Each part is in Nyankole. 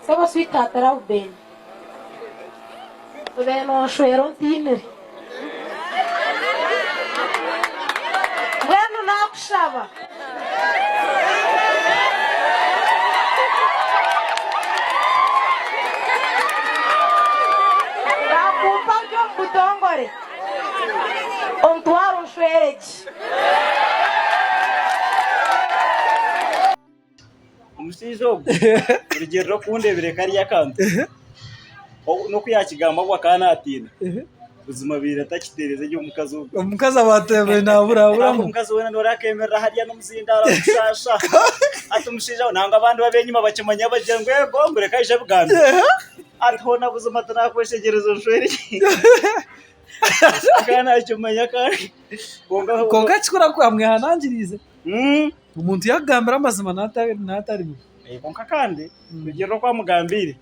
Sebo sweetheart Rauben, obaire nonshwera ontiinire. Mbwenu nakushaba. Nakumpa gye omu butongore, ontware onshwere gye. Omushaija ogu kurugiirira oku ndeebire kariya akantu n'oku yaakigamba ngu akaba naatiina buzima abaire atakiteereza gye omukazi ogu. Omukazi aba naaburaburamu. Omukazi weena nooreeba akeemerera hariya n'omuzindaaro arikushaasha hati omushaija we nangwa abandi ab'enyima bakimanya bagira ngu eego ngu reka aije abigambe hati hoona buzima tinakweshengyereza onshwere gye akaba naakimanya kandi kwonka. Kwonka ekikuru amwehanangiriize. Omuntu yaakugambira amazima naatari we. Kwonka kandi kurugiirira oku amugambiire,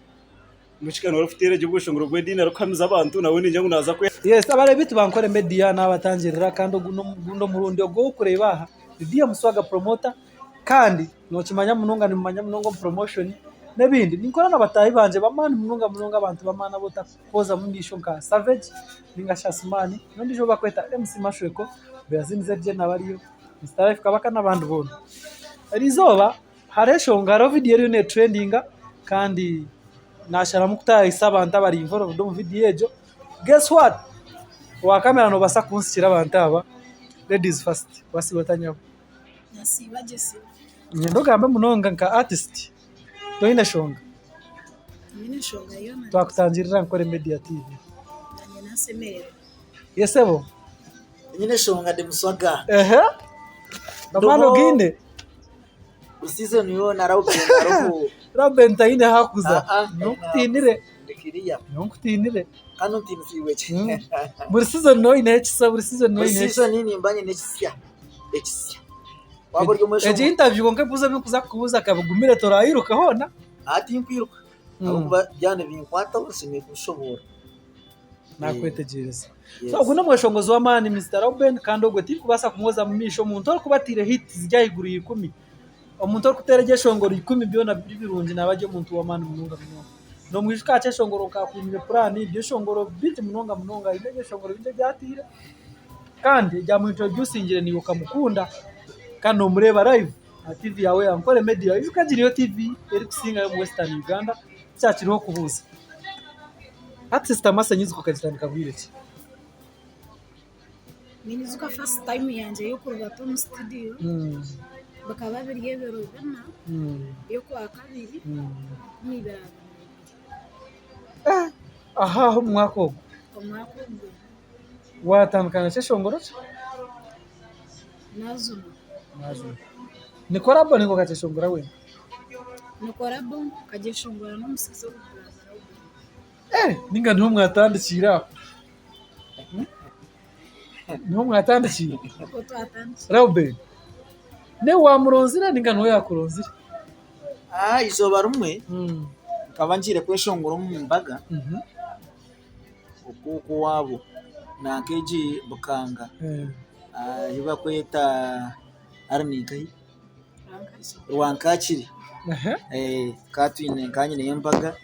omwishiki niwe orikuteera gye obweshongoro bw'ediini arikuhamiza abantu nawe ningira ngu naaza kwe. Yes abareebi baitu ba Nkore Media naabatangirira kandi ogu n'ogundi omurundi ogu orikureeba aha ni DM Swaga Promoter kandi nookimanya munonga nimumanya munonga omu promotion n'ebindi. Ninkora na bataahi bangye b'amaani munonga munonga abantu b'amaani abu otarikukwozamu maisho nka Savage nainga shi Asumaani n'ondiijo ou barikweta MC Mashweko, Beazinze gye nawe ariyo. Mister Life Kabaka n'abandi boona. Eriizooba hariho eshonga hariho vidiyo eriyo neeturendinga kandi naasharamu kutaahisa abantu abari involved omu vidiyo egyo. Guess what? Owa kamera noobaasa kuntsikira abantu aba. Ladies first, waasiiba ota nyabo? Nasiiba gye sebo. Niinyenda ogambe munonga nka artist, toine shonga? Tinyine nshonga yoona. Twakutangirira Nkore Media TV. Naanye nasemererwa. Yes sebo. Nyine eshonga ndi muswaga. Ehe. Amaani ogaine? Buri season yoona Reuben ariho. Reuben taine hakuza. Ah, ah, Nyowe nkutiinire. Ndi kiriya. Nyowe nkutiinire. Kandi ontiinisiibwe ki? Mm. Buri season nooba oineho ekisya, buri season nooba Buri oineho ekisya. season nimba nyine ekisya. Ekisya. Waaba ori omweshongoro. Egi interview kwonka ebibuuzo ebi ndikuza kukubuuza ka bigumire toraayiruka hoona? Aha tinkwiruka. Ahabw'okuba byaba nibinkwataho nshemereire kubishoboorora. Nakwetegyereza. So ogu n'omweshongozi w'amaani Mister Reuben kandi ogwe tinkubaasa kumwoza mu maisho omuntu orikuba ataire hits ziri ahaiguru ya ikumi, omuntu orikuteera ebyeshongoro ikumi byona biri birungi naaba ari omuntu w'amaani munonga munonga. Nomwijuka aha kyeshongoro nka Akwiniire Puraani, ebyeshongoro bingi munonga munonga aine ebyeshongoro bingi ebi ataire kandi ebyamu introducingire naiwe okamukunda kandi nomureeba live aha TV yaawe ya Ankole Media. Ijuka egi niyo TV erikusingayo omu Western Uganda tikyakiriho kubuuza. Hati Sister Mercy nyijuka okagitandika bwire ki? Ninyijuka first time yangye y'okurubata omu studio bikaba biri ebiro bina by'okwakabiri 2022. Aho aho omu mwaka ogwo? Omwaka ogwo. Waatandika na kyeshongoro ki? Nazuna. Nazuna. Ni korabo ninga okakyeshongora wenka? Ni korabo nkagyeshongora n'omushaija ogu brother Reuben. Eh, ninga niho mwatandikiire aho? Niho mwatandikiire? Niho twatandikiire. Reuben, niiwe waamuronzire ninga niwe yaakuronzire? Ah, eizooba rimwe nkaba ngiire kweshongora omu mbaga okwo owaabo nanka egi Bukanga ahu barikweta hare ninkahi? Rwankakiri nkaba nyineyo embaga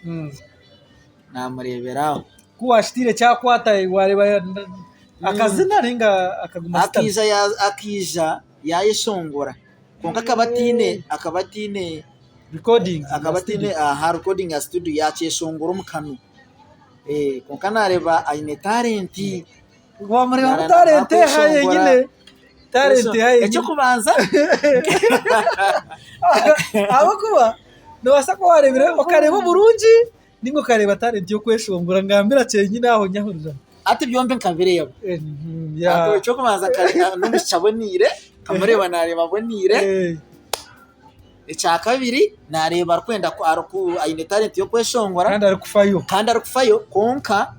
namureebera aho. Ku waakiteire kyakwata waareeba akazina nainga akaguma ashutami? Akaija yayeshongora kwonka akaba ataine akaba ataine akaba ataine aha recording ya studio yakyeshongora omu kanwa kwonka nareeba aine talent. Wamureeba ngu talent eha yenyine, talent eha yenyine. Eky'okubanza. Ahabw'okuba noobaasa kuba waareebire okareeba oburungi nainga okareeba talent y'okweshongora ngambira kyenyine aho nyahurira. Hati byombi nkabireeba. Eky'okubanza n'omwishiki aboneire, nkamureeba naareeba aboneire. Ekyakabiri naareeba arikwenda aine talent y'okweshongora. Kandi arikufayo. Kandi arikufayo kwonka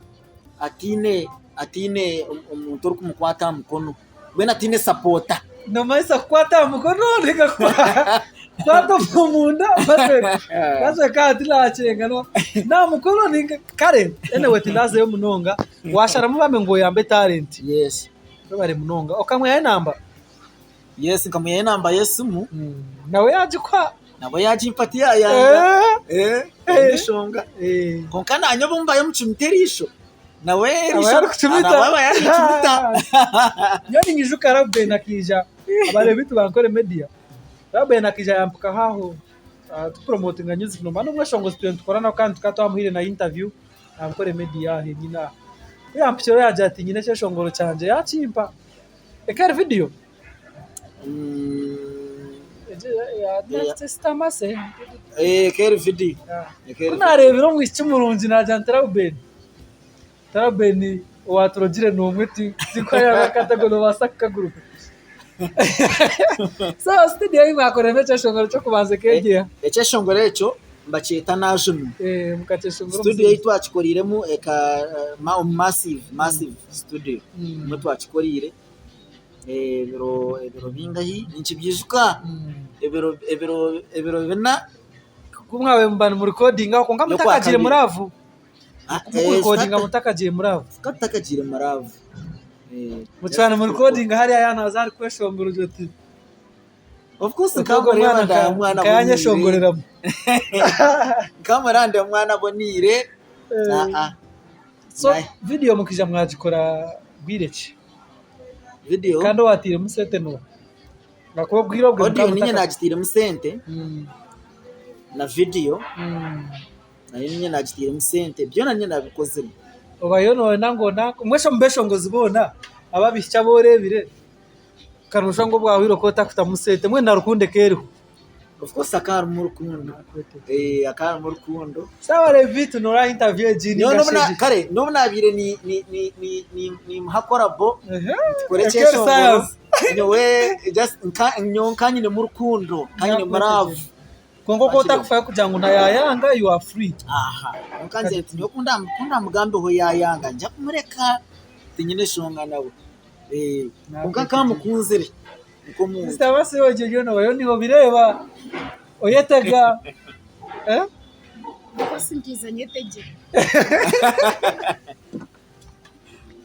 ataine ataine omuntu orikumukwata aha mukono, mbwenu ataine sapoota. Noomanyisa kukwata aha mukono nainga kukwata omunda bashweka aha tinakyenga n'aha mukono nainga kare anyway tindaazayo munonga waasharamu bambe ngu oyambe talent. Yes. Webare munonga. Okamwihaho enamba? Yes nkamwihaho enamba y'esimu. Nawe yaagikuha? Nabwo yaagimpa tiyayanga. Enshonga. Kwonka naanye obu mbayo mucumita eriisho, nawe Aba yarikucumita. nawe aba yarikucumita. Nyowe ninyijuka Reuben akaija abareebi baitu ba Ankole Media, Reuben akaija yampikaho aho tukupromotinga music nomanya n'omweshongozi twena nitukora nawe kandi tukaba twamuhaire na interview aha Ankole Media aha henyine aha. Ku yampikireho yaagira ati nyine ekyeshongoro kyangye yaakimpa. Eka eri vidiyo? Eka eri vidiyo. Ku naareebire omwishiki murungi naagira nti Reuben, Reuben owaaturogire n'omwe tikuhaihaho akatego noobaasa kukaguruka. So studio ei mwakoreremu ekyeshongoro ky'okubanza eka eri eha? Ekyeshongoro ekyo nibakyeta Naajunwa. Mukakyeshongora omu Studio ei twakikoreiremu eka omu Massive, Massive studio nimwo twakikoreire. Ebiro ebiro bingahi ninkibyijuka ebiro ebiro ebiro bina. Ku mwabaire muba nimurikodinga kwonka mutakagiire muri aavu, mukurikodinga mutakagiire muri aavu. Tukaba tutakagiire muri aavu. Mukiba nimurikodinga hariya yaaba naaza ari kweshongora ogira oti Of course ogwo omwana nkayanyeshongoreramu. Nkamureeba ndeeba omwana aboneire. So vidiyo mukaija mwagikora bwire ki? Vidiyo. Kandi owaatairemu sente n'oha? Ahakuba obwire obwo Audio mukaba niinye mutaka naagitairemu sente na vidiyo nayo niinye naagitairemu sente byona niinye naabikozire. Obayo nooyenda ngu onanke mbwenu shi omu beeshongozi boona ababaishiki abu oreebire karusha ngu obwahwire okaba otakutamu sente mbwenu na rukundo ekaba eriho? Of course hakaba harimu rukundo, hakaba harimu rukundo. Sawa Levi tunora interview egi Nyowe ninga n'obu shi na egi. kare n'obu naabaire ni ni ni ni ni nimuha korabo tukore Ekeri ekyeshongoro science. nyowe just nka nyowe nka nyinemu rukundo nka nyinemu love. Kwonka oku otakufayo kugira ngu nayayanga you are free. Aha kwonka nze nti nyowe ku ndamugambeho yaayanga nja kumureka tinyine nshonga nawe kwonka nka mukunzire. nk'omuntu. Mister Basi ogyo byona obayo niiwe obireeba oyetega eh? Because nkiiza nyetegire.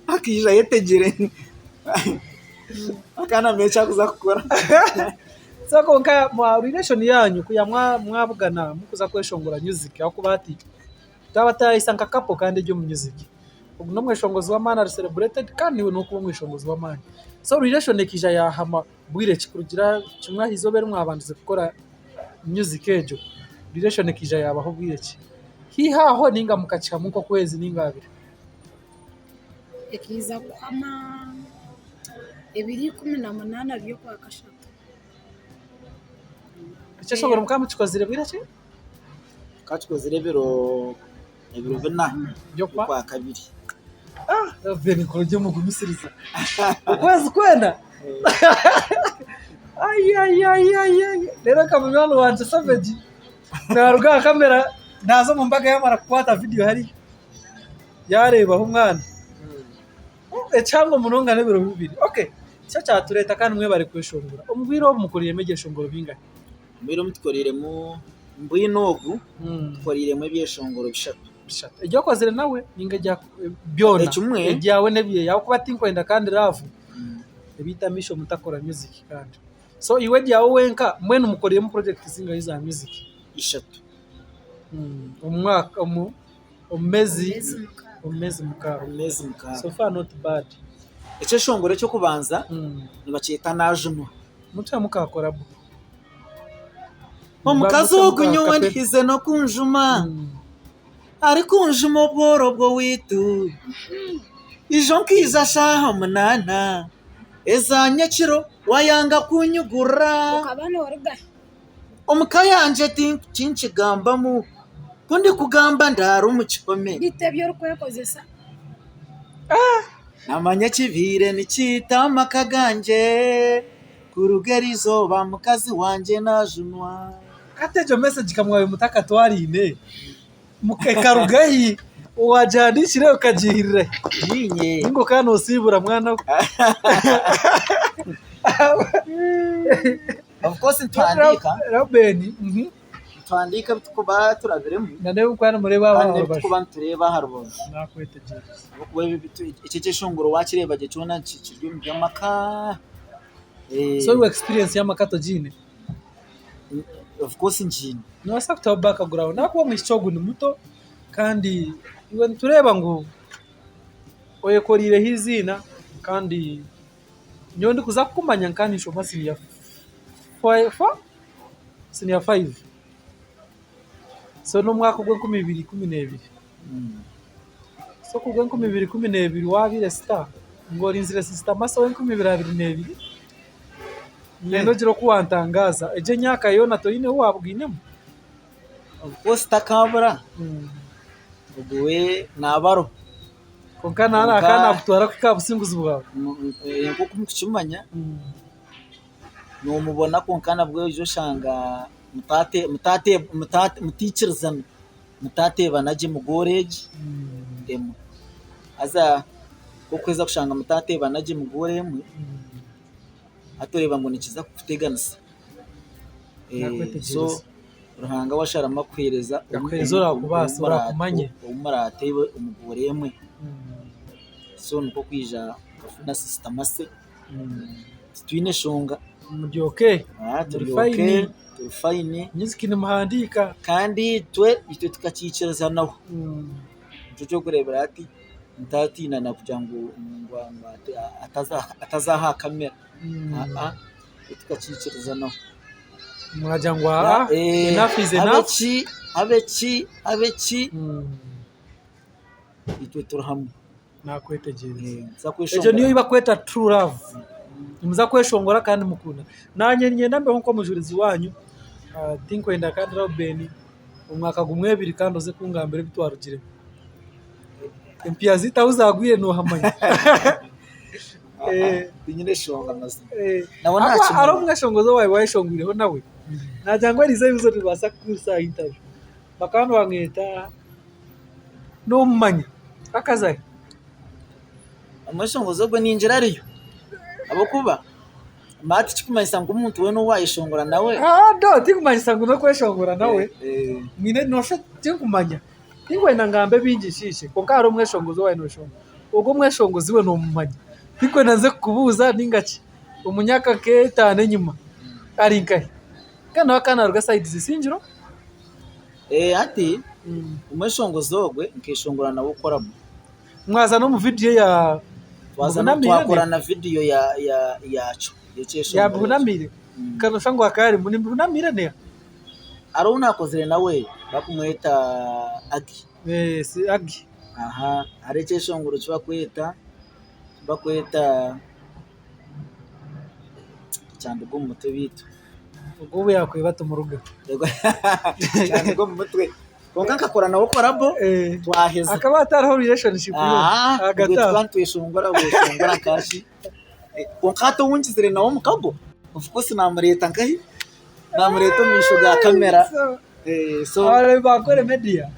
Akaija ayetegire akaba naamanya eki arikuza kukora. So kwonka mwa relation yaanyu kuya mwabugana mukuza kweshongora music ahakuba hati Twabatayayisa nka couple kandi eri omu music. Ogu n'omweshongozi w'amaani ari celebrated kandi naiwe nokuba omweshongozi w'amaani. So relation ekaija yahama bwire ki kurugira kimwe aha izooba eri mwabandize kukora music egyo, relation ekaija yabaho bwire ki? Haihi aho ninga mukakihamu nk'okwezi ninga abiri? Ekaija kuhama ebiro 18 by'okwakashatu. Ekyeshongoro mukaba mukikozire bwire ki? Tukaba tukozire ebiro ebiro bina By'okwa? by'okwakabiri. Ebikoro by'omugumisiriza. Okwezi kwena? Ayiayiayiayi reero nka munywani wangye Savage naaruga aha kamera naaza omu mbaga yaamara kukwata vidiyo hariya yaareebaho omwana. Ekihango munonga n'ebiro bibiri. Okay, nikyo kyatureeta kandi mwebare kweshongora. Omu bwire obu mukoreiremu ebyeshongoro bingahi? Mbwenu omu tukoreiremu mbwenu ogu tukoreiremu ebyeshongoro bishatu. Bishatu. Egi okozire nawe ninga ebya byona? Ekimwe. Ebyawe n'ebye ahabw'okuba tinkwenda kandi love ebiita amaisho mutakora music kandi. So iwe ebyawe wenka mbwenu mukoreiremu project zingahi za music? Ishatu. Omu mwaka omu meezi omu meezi mukaaga. Omu meezi mukaaga. So far not bad. Ekyeshongoro eky'okubanza nibakyeta Naajunwa. Mutya mukakora bu. Omukazi ogu nyowe ndihize n'okunjuma, arikunjuma obworo bw'owaitu. Ijo nkaija shaaha munaana eza nyekiro waayanga kunyigurira. Okaba nooruga hi? Omu ka yangye tinkigambamu, ku ndikugamba ndaara omu kihome. Beitu ebi orikwekozesa. Naamanya ekibaire nikiita amaka gangye. Kuruga erizooba mukazi wangye naajunwa. Hati egyo message ka mwabaire mutakatwariine ekaruga hi? Owaagihandiikire okagiihirira hi? Niinye. Nainga okaba noosiibura mwana we? Of course nituhandiika. Reuben. Nituhandiika ebi turikuba turabiremu Na n'ebi mukuba nimureeba aho kandi aha n'ebi rubaju. turikuba nitureeba aha rubaju. Naakwetegyereza. Ahabw'okuba eki ekyeshongoro waakireeba gye kyona kiri omu by'amaka. So iwe experience y'amaka togiine? Of course ngiine. Noobaasa kutaho background ahakuba omwishiki ogu ni muto kandi iwe nitureeba ngu oyekoreireho eiziina kandi nyowe ndikuza kukumanya nkaba ninshoma siniya four, siniya five so n'omwaka ogw'enkumi ibiri ikumi n'ebiri. So okuruga 2012 waabaire star ngu orinzire Sister Mercy ow'2022 mbwenu ogire oku wantangaaza. Egyo emyaka yoona toine ou waabwinemu? Of course takaabura, ogwo we naaba ariho. Kwonka nawe akaba naakutwara kuhika aha businguzi bwawe. Nk'oku murikukimanya, nomubona kwonka nabwo oija oshanga mutaikirizana. Mutateebana gye mugoore egi emwe. Haza ku orikuheza kushanga mutateebana gye mugoore emwe, hati oreeba ngu nikiza kukuteganisa. So Ruhanga we asharamu akuheereza ou muraateebe omu goora emwe. So nikwo kwija okafuna sisita Mercy. Titwine nshonga. Muri okay? Turi okay, turi fine. Music nimuhandiika? Kandi itwe itwe tukakiikirizanaho. Nikyo ky'okureebera hati ntatiina na kugira ngu ataza aha kamera. Aa itwe tukakiikirizanaho. Mwagira ngu aa enough is enough? Habe ki, habe ki, habe ki, itwe turi hamwe. Nakwetegyereza. Egyo niyo ei barikweta true love. Nimuza kweshongora kandi mukundane. Naanye niinyenda mbeho nk'omujurizi waanyu, tinkwenda kandi Reuben omwaka gumwe ebiri kandi oze kungambira ebi twarugiremu. Empiiha zaitu ahu zaagwire noohamanya. Tinyine nshonga mazima. Hariho omweshongozi ou waabiire wayeshongwireho nawe, naagira ngu eriizooba ebibuuzo nibibaasa kukuhitsya aha interview. Bakaba nibamweta. Nomumanya akazahi? Omweshongozi ogwe ningira ariyo ahabw'okuba manya tikikumanyisa ngu omuntu weena ou wayeshongora nawe. No tikumanyisa ngu n'okweshongora nawe, mwine noshusha tinkumanya tinkwenda ngambe bingi nshiishe kwonka hariho omweshongozi ou waaba noshongora ogwo omweshongozi we nomumanya tinkwenda nze kukubuuza ninga ki omu myaka nk'etaano enyima ari nkahi? Kandi nawe akaba naruga sayidi z'Isingiro. Hati omweshongozi ogwe nkeshongora nawe okoramu. Mwaza n'omu vidiyo ya Twakora na vidiyo yakyo y'ekyeshongoro. Ya Bihunamire? Nkanosha ngu hakaba harimu ni Bihunamire neha? Hariho ou naakozire nawe barikumweta Aggy. Aggy. Hariho ekyeshongoro eki barikweta barikweta kyanduga omu mutwe beitu. Ogwo obu yaakweba tumurugeho. Kyanduga omu mutwe. Kwonka nkakora nawe korabo twaheza. Hakaba hatariho relationship yoona ahagati Obwe aho. tukaba nitweshongora bweshongora nkashi. Kwonka hati ou ngizire nawe omukago, of course naamureeta nkahi? Naamureeta omu maisho ga kamera. So Abareebi ba Kore Media,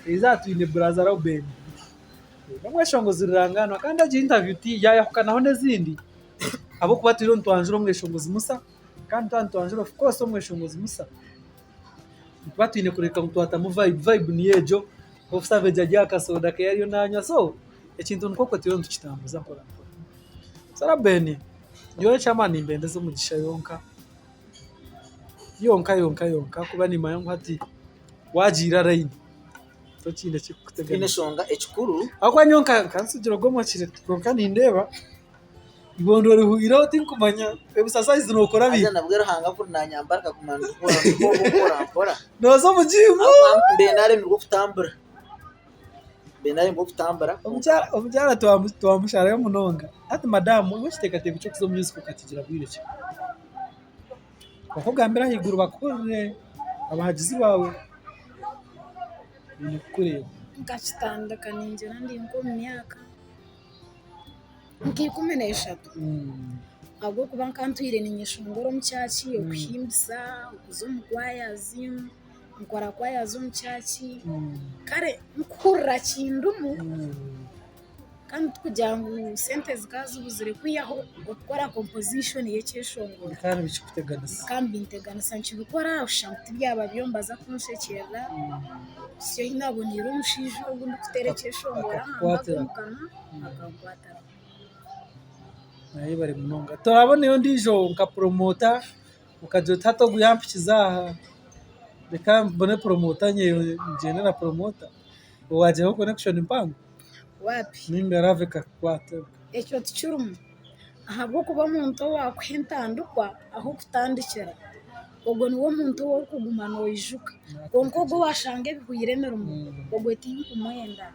eizooba twine Brother Reuben. N'omweshongozi rurangaanwa kandi egi interview yaayahukanaho n'ezindi ahabw'okuba turiyo nitwanjura omweshongozi musa kandi twaba nitwanjura of course omweshongozi musa nituba twine kureebeka ngu twatamu vibe, vibe niyo egyo obu Savage ari aha kasoda ke ariyo nanywa so ekintu nikwo okwo turiyo nitukitambuza mpora mpora. So Reuben nyowe eky'amaani nimbendeza omugisha yonka, yonka yonka yonka ahabw'okuba nimanya ngu hati waagiira layini. Tokiine Tihaine ekirikukuteganisa. nshonga ekikuru. Ahabw'okuba nyowe nka ntsigire ogwo omwakire kwonka nindeeba eibondo rihwireho tinkumanya exercise nookora Haza bingi. nabwe Ruhanga kuri nanyamba akaguma ndikukora mpora mpora. Nooza omu jiimu. Ahabw'okuba mbaire naremirwe okutambura. Mbaire naremirwe okutambura. Omukyara twamusharayo munonga. Hati madamu iwe ekiteekateeko ky'okuza omu music okakigira bwire ki? Bakugambire ahaiguru bakuhurire abahagizi baawe. Baine kukureeba. Nkakitandika ningira ndi nk'omu myaka nk'ikumi n'eshatu ahabw'okuba nkaba ntwire ninyeshongora omu kyaki, okuhimbisa, okuza omu kwayazi, nkora kwayazi omu kyaki, kare nkuhurira kindimu. Kandi tikugira ngu sente zikaba zibuzire kwihaho okukora composition y'ekyeshongoro. Bikaba nibikikuteganisa. Bikaba nibinteganisa nkibikora oshusha ngu tibyaba byo nibaza kunshekyerera. Kuhitsya obu naaboneire omushaija ogu ndikuteera ekyeshongoro aha mbaga omu kanwa akankwatiraho. Ayebare munonga. Turabonayo ondiijo nka promoter. Okagira oti hati ogu yampikize aha, reka mbone promota nyewe ngyende na promota. Waagiraho connection mpango? Waapi. Ninga love ekakukwata? Ekyo tikirimu ahabw'okuba omuntu owaakuha entandikwa ah'okutandikira, ogwo niwe muntu ou orikuguma noijuka. Kwonka ogwo owaashanga ebihwaire emirimo, ogwo tinkumwenda.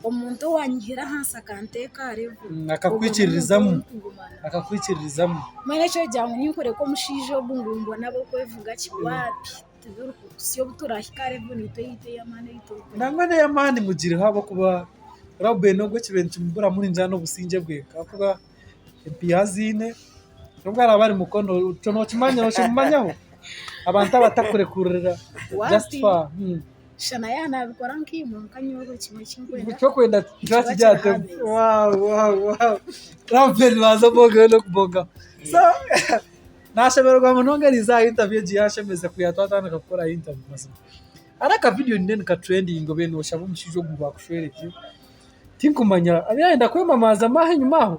Omuntu owaanyihire ahansi akanteeka aha level, ogwo niwe Akakwikiririzamu. muntu ou ndikuguma nawe. Akakwikiririzamu. Mbwenu eki orikugira ngu ninkureka omushaija ogu ngu mbone ab'okwevuga ki, waapi tibiriho. Kuhitsya obu turaahika aha level naitwe eyaitu ey'amaani ei turikwenda. Nangwa n'ey'amaani mugireho ahabw'okuba Reuben ogwo ekibaire nikimuburamu ningira n'obusingye bwe ahabw'okuba empiiha aziine nobu araabe ari mukono ekyo nookimanya nookimumanyaho? Abantu abatakurekurira just Wapi? far. Shana yaaba naabikora nkaimwe kwonka nyowe buri kimwe eki ndikwenda Eki orikwenda kiba kiba kiri kiri aha aha table. meeza. Wow, wow, wow. Reuben banza obongeho n'okubongaho. So nashemererwa munonga eriizooba aha interview egi yanshemeza kwiha twatandika kukora interview mazima. Hariho aka video nindeeba nika trendinga obaire noshaba omushaija ogu ngu akushwere gye. Tinkumanya abe yayenda kwemamaazamu aho enyima aho?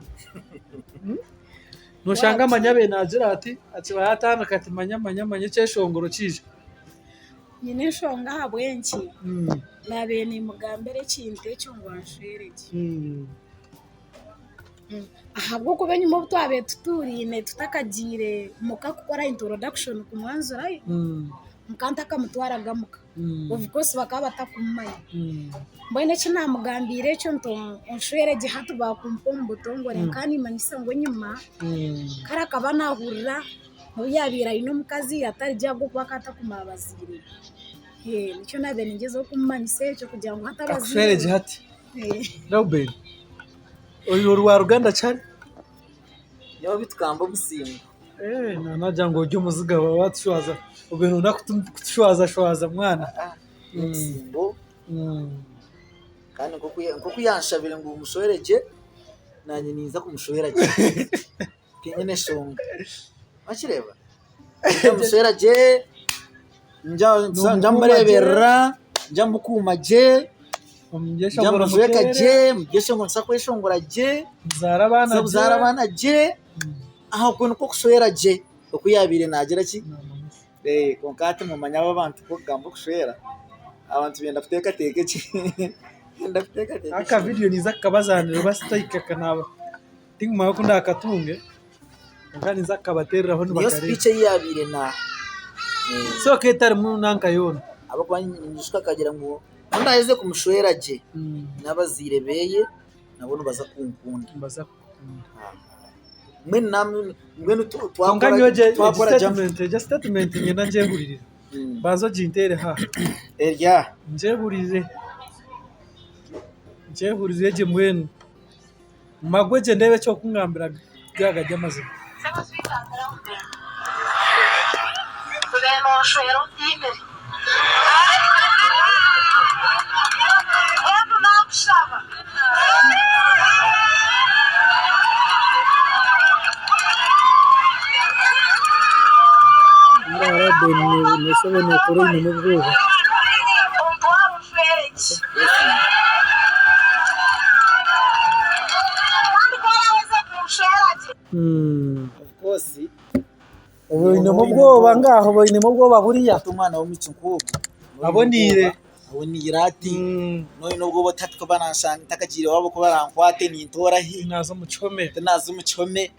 Noshanga amanya abaire naagira ati akiba yatandika ati manya manya manya ekyeshongoro kiija. Nyine enshonga ahabw'enki naabaire nimugambira ekintu ekyo ngu anshwere gye. Ahabw'okuba enyima obu twabaire tutuuraine tutakagiire muka kukora introduction kumwanjurayo, nkaba ntakamutwaraga muka. Of course bakaba batakumumanya. Mbwenu eki naamugambiire ekyo nti onshwere gye hati baakumpa omu butongore nkaba nimmanyisa ngu enyima kare akaba naahurira n'obu yaabaire aine omukazi atari gye ahabw'okuba akaba atakumanya bazaire be. Nikyo naabaire ningyezaho kumumanyisa ekyo kugira ngu hati abazaire Kakushwere gye be. hati. Reuben, ori orwa ruganda ki hare? Nyowe bitukamba obusingo. Nagira ngu ori omuziga waatushwaza, obaire nooyenda kutushwazashwaza mwana. Obusingo kandi nk'oku yanshabire ngu mushwere gye, naanye ninza kumushwera gye. Tinyine nshonga. Wakireeba? Ninza kumushwera gye, nza mureeberera, nza mukuuma gye. Ndyamujweka gye, muryeshongora nituza kweshongora gye, tuze kuzaara abaana gye, okwo nikwo kushwera gye oku yaabaire naagira ki, kwonka hati noomanya abo abantu ku orikugamba okushwera, abantu benda kuteekateeka eki, benda kuteekateeka Aka vidiyo ninza kukabazaanira oba sitahika naaba tinkumanya oku ndaakatunge kwonka ninza kukabateereraho Niyo nibakareeba. speech ei yaabaire naaha. So ekaba etarimu nanka yoona. Ahabw'okuba ninyijuka akagira ngu Ku ndaaheze kumushwera gye, n'abazaire beye nabo nibaza kunkunda. Nibaza kukukunda. Mbwenu na- mbwenu tu- Kwonka twakora nyowe egyo egyo twakora gye. statement egyo statement niinyenda ngyehurire. Banza oginteere aha. Eri aha. Ngyehurire. Ngyehurire gye mbwenu. Magwe gye ndeebe eki orikungambira yaaba gari amazima. Of course. Oinemu obwoba ngaho oinemu obwoba buriya. Hati omwana w'omwishiki nk'ogwo Aboniire. Aboniire ati noine obwoba oti hati ku baranshanga ntakagiire owaabo ku barankwate nintoora hi? Tinaaza omu kihome. Tinaaza omu kihome.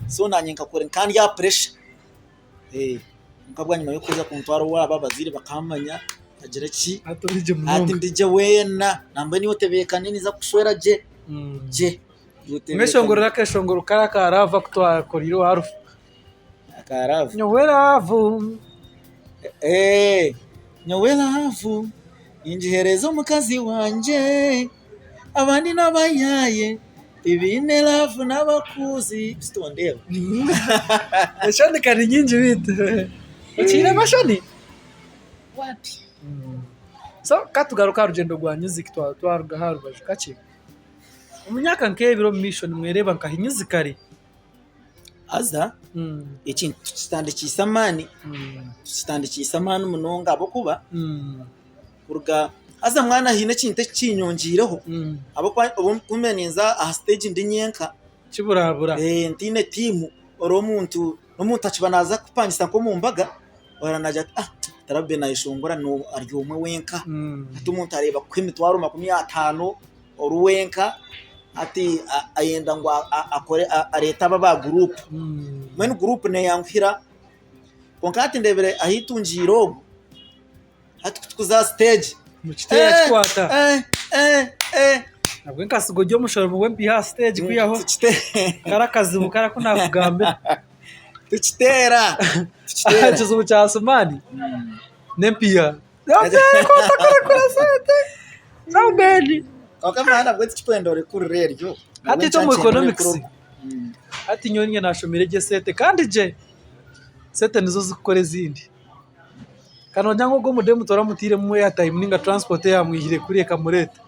So naanye nkakora nka ndi aha pressure. Kwonka bwanyima y'okwija kuntwara owaabo abazaire bakamanya nkagira ki, Hati ori gye hati munonga. ndi gye weena nambwenu iwe otebeekane ninza kukushwera gye, gye. Iwe otebeekane. Mweshongorere akeshongoro kariya aka love aku twakoreire owa Alpha. Aka love? Nyowe love. Nyowe love ningiheereza omukazi wangye, abandi n'abayaaye tibaine love n'abakuzi. Tondeeba. Eshoni ka ni nyingi beitu. Okiine eshoni? Wapi. So ka tugaruke aha rugyendo rwa music twaruga aha rubaju kakye. Omu myaka nk'ebiri omu maisho nimwereeba nkahi musically? Haza ekintu tukitandikiise amaani, tukitandikiise amaani munonga ahabw'okuba kuruga haza mwana haine ekintu eki kinyongyeireho ahabw'okuba obu ndikuba ninza aha siteegi ndi nyenka Kiburabura. ntaine tiimu ori omuntu. N'omuntu akiba naaza kupangisa nk'omu mbaga, oraba naagira ati ah tarabe naayeshongora ari omwe wenka. Hati omuntu areeba kukuha emitwaro 50 ori wenka, hati ayenda ngu akore areete abo aba guruupu. Mbwenu guruupu neeyanguhira kwonka hati ndeebire ahu eitungiire ogu, hati ku turikuza aha siteegi. Nikiteera kikwata. Nabwo enkasigo ori omushoromi w'empiiha aha siteegi kwihaho kari akazibu kari aku naakugambira. Tukiteera. Ekizibu kya Asumaani n'empiiha. Kwonka mbwenu nabwo tikikwenda orekurire eryo. Hati itwe omu economics, hati nyowe niinye naashomire gye esente kandi gye, sente nizo zikukora ezindi. Ka noogira ngu ogwo omudemu toramutairemu airtime nainga transport eyamwihire kuriya ekamureeta.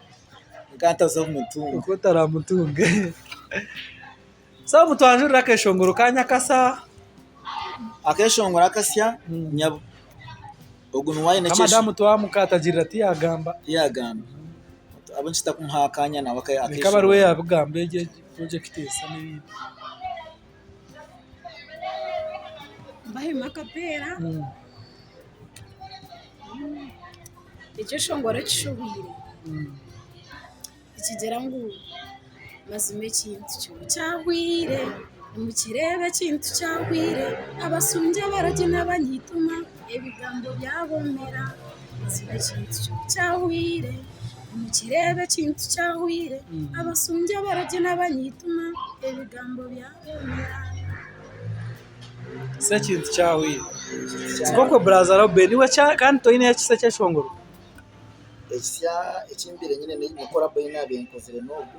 Nkaba ntaza kumutunga. Okaba otaramutunge. So mutwanjurire akeshongoro ka nyakasa. Akeshongoro akasya nyabo. Ogu niwe aine Ka madamu twamukatagirira tiyagamba. Tiyagamba. Ahabw'enki tutakumuha akanya nawe Reka abe ariwe yabigamba egyo project esa n'ebindi. Mbahemu akapeera. Ekyeshongoro ekishohwire nikigira ngu mazima ekintu kyo kyahwire, nimukireeba ekintu kyahwire, abasungi abarogi n'abanyituma ebigambo byabomera, mazima ekintu kyo kyahwire, nimukireeba ekintu kyahwire, abasungi abarogi n'abanyituma ebigambo byabomera. Kisa ekintu kyahwire. Nikwo buraza Reuben iwe kandi toine ekisa ekyeshongoro? Ekisya eki mbaire nyine ni collabo ei naabaire nkozire n'ogu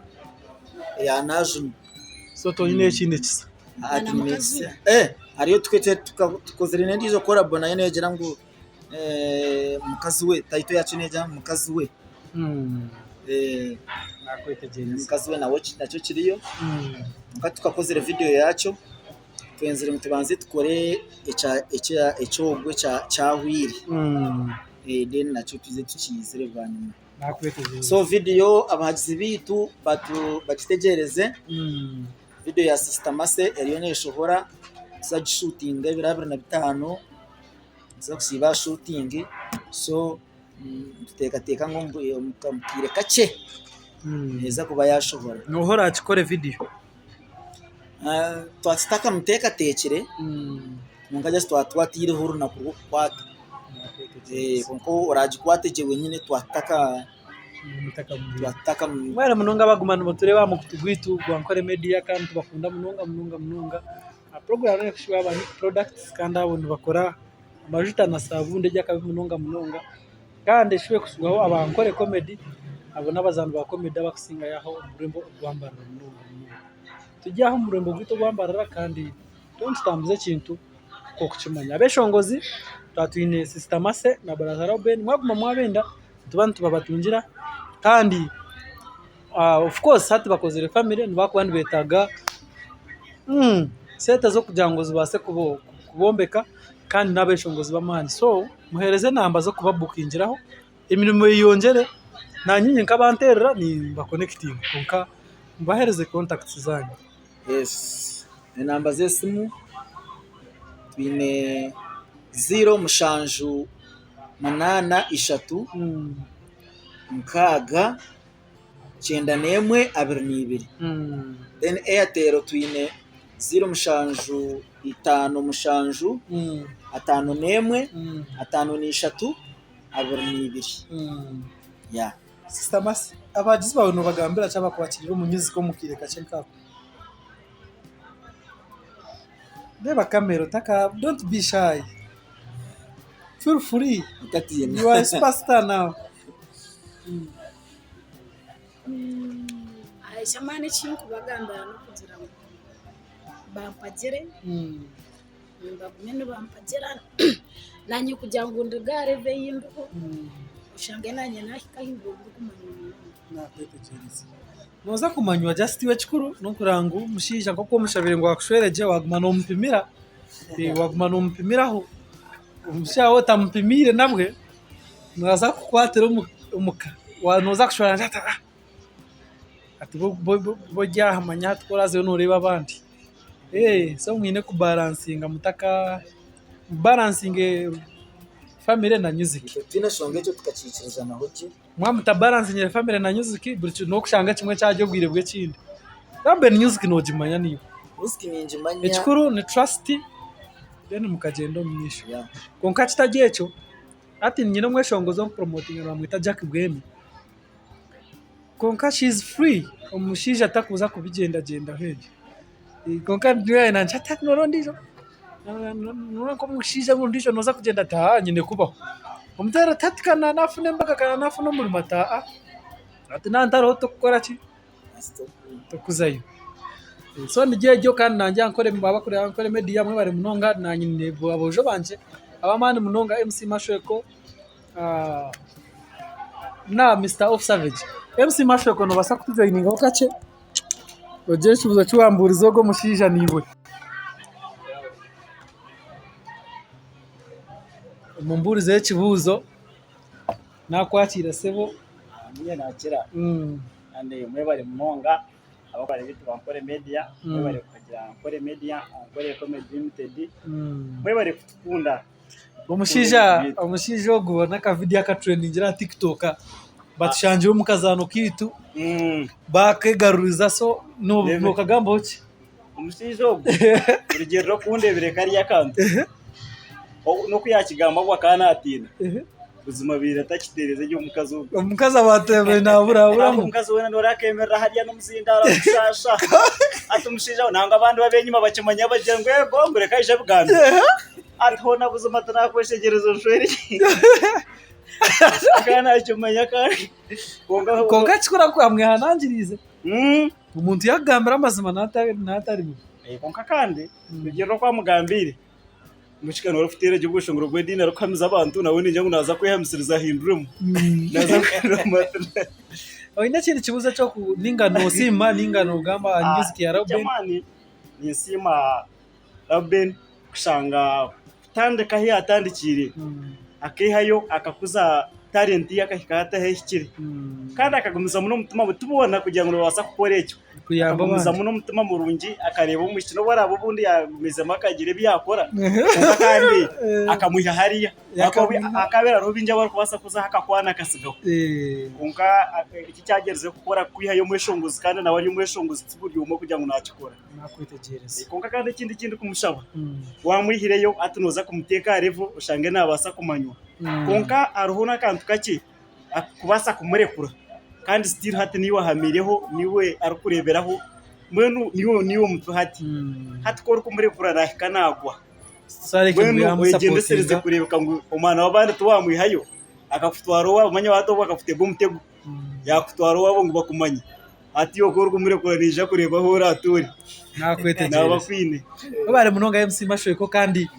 eya Najuna. So toine ekindi kisa? Hariyo tukozire n'endiijo collabo nayo neegira ngu mukazi we, title yaakyo neegira ngu mukazi we. Mukazi we nakyo kiriyo kwonka titukakozire vidiyo yaakyo. Twenzire ngu tubanze tukore eky'ogu ekyahwire then nakyo tuze tukiizire bwanyima. So vidiyo abahagizi baitu bagitegyereze, vidiyo ya Sister Mercy eriyo neshohora nituza kugishuutinga ebiro 25 nituza kusiiba aha shuutingi so nituteekateeka ngu omu kaire kakye neeza kuba yaashohora. Nooha oraakikore vidiyo? Twaba tutakamuteekateekire kwonka just twaba twataireho orunaku rw'okukwata kwonka oraagikwate gye wenyine twaba tutakamu. Mwebare munonga abaguma nibatureeba aha mukutu gwaitu gwa Nkore Media kandi nitubakunda munonga munonga munonga. Aha puroguraamu eri aba Nick Products kandi abo nibakora amajuta na sabuuni eby'akabi munonga munonga kandi ekishobire kushubwaho aba Nkore Comedy abo n'abazaani ba comedy abakusingayo aho omu rurembo orwa Mbarara munonga munonga. Turi aha omu rurembo rwaitu orwa Mbarara kandi turiyo nitutambuza ekintu nk'okukimanya. Abeshongozi twaba twine Sister Mercy na Brother Reuben mwaguma mwabenda nituba nitubabatungira kandi of course hati bakozire family nibakuba nibetaaga sente z'okugira ngu zibaase kubombeka kandi n'abeshongozi b'amaani so muheereze enamba z'okubabukingiraho emirimo eyeyongyere nanye nkabanterera nimbakonekitinga kwonka mubaheereze contacts zaanyu. Yes enamba z'esimu twine 0 7 8 3 6 91 22 then Airtel twine 07 57 51 53 22 yeah. Sister Mercy, abahagizi baawe noobagambira ki abakwakiriire omu music omu kaire kakye nk'ako? Reeba kamera otaka don't be shy. Feel free. Otatiina. You are a superstar now. Eky'amaani eki ndikubagambira n'okugira ngu bampagire, bagume nibampagira naanye kugira ngu nduge aha revo ei ndiho, oshange naanye naahika ahaiguru ndikumanywa munonga. Naakwetegyereza. Nooza kumanywa just iwe ekikuru n'okureba ngu omushaija nk'oku omushabire ngu akushwere gye waaguma noomupimira, waaguma noomupimiraho, omushaija waaba otamupimiire nabwe naaza kukukwatira omuka, nooza kushwera ati ati bo ori aha manya hati ku oraazeyo nooreeba abandi. So mwine kubalansinga mutaka mubalansinge family na music. Itwe twine enshonga egyo tukakiikirizanaho gye. Mwaba mutabalansingire family na music buri n'okushanga kimwe kyarya obwire bw'ekindi. Reuben music noogimanya naiwe. Music ningimanya. Ekikuru ni trust then mukagyenda omu maisho. Kwonka kitari ekyo, hati nyine omweshongozi ou nkupromotinga nibamweta Jack Bwemi. Kwonka she is free omushaija takuza kubigyendagyendaho ebyo. Kwonka nyowe nangye ati noreeba ondiijo, noreeba nk'omushaija ondiijo nooza kugyenda ati haa nyine kubaho. Omuteera ati hati ka naafuna embaga ka naafuna omurimo ati haa ati naaba ntariho tokukora ki, tokuzayo. So niryo eryo kandi nangye Ankole abarikureeba Ankole Media mwebare munonga naanye nyine aboojo bangye ab'amaani munonga MC Mashweko. Na Mister Off Savage. MC Mashweko nobaasa kutujoyiningaho kakye ogire ekibuuzo eki wambuuriza ogwo omushaija naiwe. Omumbuurizeho ekibuuzo nakwakiira sebo. Niinye nakira kandi mwebare munonga abakora ebintu ba Ankole Media, mwebare kugira Ankole Media, Ankole Comedy Limited, mwebare kutukunda. Omushaija omushaija ogu n'akavidiyo akaturendingira aha TikTok batushangire omu kazaano kaitu bakegaruriza so nokagambaho ki? Omushaija ogu kurugiirira oku ndebire kariya akantu n'oku yakigamba ngu akaba natiina buzima abaire atakiteereza egi omukazi ogu. Omukazi abaire naburaburamu. Omukazi weena noreeba akemerera hariya n'omuzindaaro arikushaasha hati omushaija nangwa abandi ab'enyima bakimanya bagira ngu ego ngu reka aije abigambe. Ati hoona buzima tinakweshengyereza onshwere Akaba nakimanya kandi kwonka Kwonka ekikuru amwehanangiriize. Omuntu yaakugambira amazima naatari mibi. Kwonka kandi kurugiirira oku amugambiire, omwishiki nooba orikuteera gye obweshongoro bw'ediini arikuhamiza abantu nawe ningira ngu naaza kwehamisiriza ahinduremu. Naaza kuhinduramu ati. Oine ekindi kibuuzo eky'oku ninga noosiima ninga noogamba aha music ya Reuben? Eky'amaani ninsiima Reuben kushanga kutandika ahu yaatandikiire akaihayo akakuza talenti ye akahika hati ahu ehikire kandi akagumizamu n'omutima gwe tiboona kugira ngu nibabaasa kukora ekyo akagumizamu n'omutima murungi akareeba omwishiki n'obu araabe obundi yaagumizemu akagira ebi yaakora kwonka kandi akamwiha hariya Hakaba hariho baingi abarikubaasa kuza aha akakwana akatsigaho. Kwonka eki ekyagyerizeho kukora kwihayo omweshongozi kandi nawe ari omweshongozi ti buri omwe kugira ngu naakikora. Kwonka kandi ekindi eki ndikumushaba, waamwihireyo hati nooza kumuteeka aha level oshange naabaasa kumanywa. Kwonka hariho n'akantu kakye kubaasa kumurekura kandi still hati niiwe ahamiireho, niiwe arikureeberaho mbwenu niiwe omutwe hati. Hati ku orikumurekura naahika naagwa. Mbwenu oyegyendesereze kureebeka ngu omwana w'abandi tiwamwihayo akakutwara owaabo manya hati obwo akakutega omutego yaakutwara owaabo ngu bakumanye. Hati iwe ku orikumurekura naija kureeba ahu oraatuure. Naaba akwine. Webare munonga MC Mashweko kandi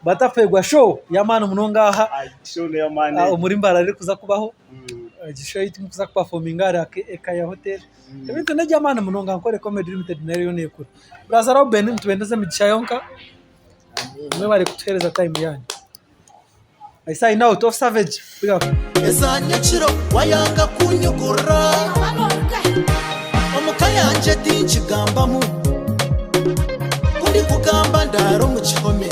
Batafeerwa show y'amaani munonga aha Show n'ey'amaani. Omuri Mbarara erikuza kubaho. Egi show ei turikuza kupafominga ahari Ekaya Hotel. Ebintu n'eby'amaani munonga Ankole Comedy Limited nayo eriyo neekura. Brother Reuben nitubendeza emigisha yonka. Mwebare kutuhereza time yanyu. I sign out off savage. Big up. Eza nyekiro wayanga kunyugurira Omuka yangye tinkigambamu Ku ndikugamba ndaara omu kihome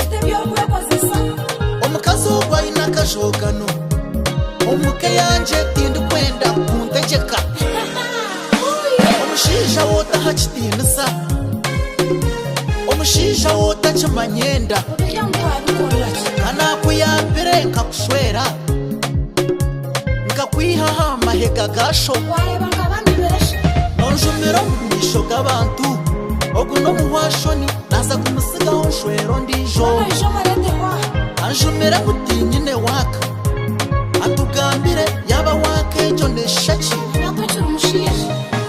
Omukazi ogwo aine akajogano Omuka eyangye tindikwenda kuntegyeka Omushaija we otaha kitiinisa Omushaija we otakimanya enda Ka naakuyambire nkakushwera Nkakwiha aha mahega ga sho Nonjumira omu maisho g'abantu Ogu n'omuhwashoni naaza kumutsigaho nshwere ondiijo Anjumire ngu tinyine waaka Atugambire yaaba waaka egyo neeshusha ki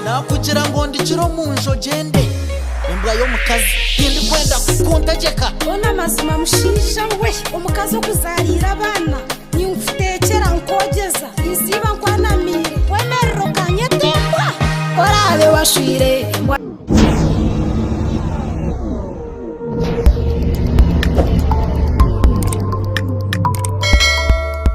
Naakugira ngu ondikire omu nju ogyende Embwa y'omukazi tindikwenda kukuntegyeka. Hoona amazima mushaija we, omukazi okuzaariire abaana, ninkuteekyera, nkwogyeza, nsiiba nkwanamiire, wemerera okanyeta embwa? Ku oraabe washwire.